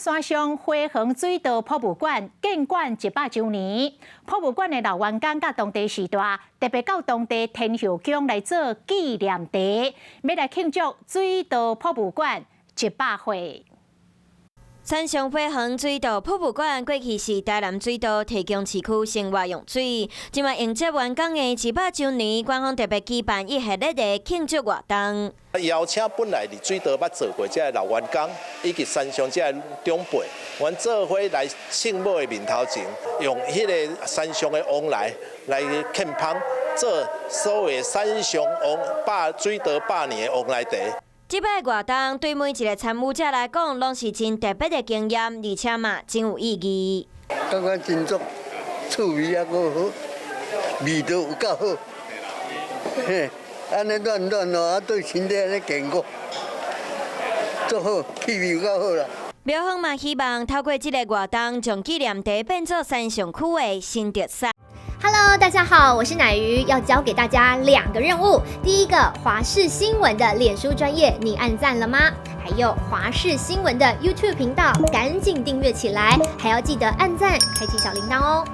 山上花園水道博物館建館100週年，博物館的老員工佮當地序大，特別到當地天后宮來做紀念茶，欲來慶祝水道博物館100歲。山上花園水道博物館過去是台南水道提供市區生活用水，這擺迎接完工的100週年，館方特別舉辦一系列的慶祝活動。邀請本來佇水道捌做過這个老員工，以及山上這个長輩，阮做伙來聖母的面頭前，用彼个山上的王來來獻芳，做所謂山上王百水道百年的王來茶。這擺活動對每一个參與者來講，攏是真特別的經驗，而且嘛真有意義。感覺真足趣味啊，閣好，味道有夠好，嘿，按呢暖暖哦，啊對身體按呢健康，足好，氣味有夠好啦。廟方嘛希望透過這个活動，將紀念茶變做山上區的新特色。 Hello，大家好，我是乃瑜，要交給大家兩個任務。第一個，華視新聞的臉書專頁，你按讚了嗎？還有華視新聞的 YouTube 頻道，趕緊訂閱起來，還要記得按讚，開啟小鈴鐺哦。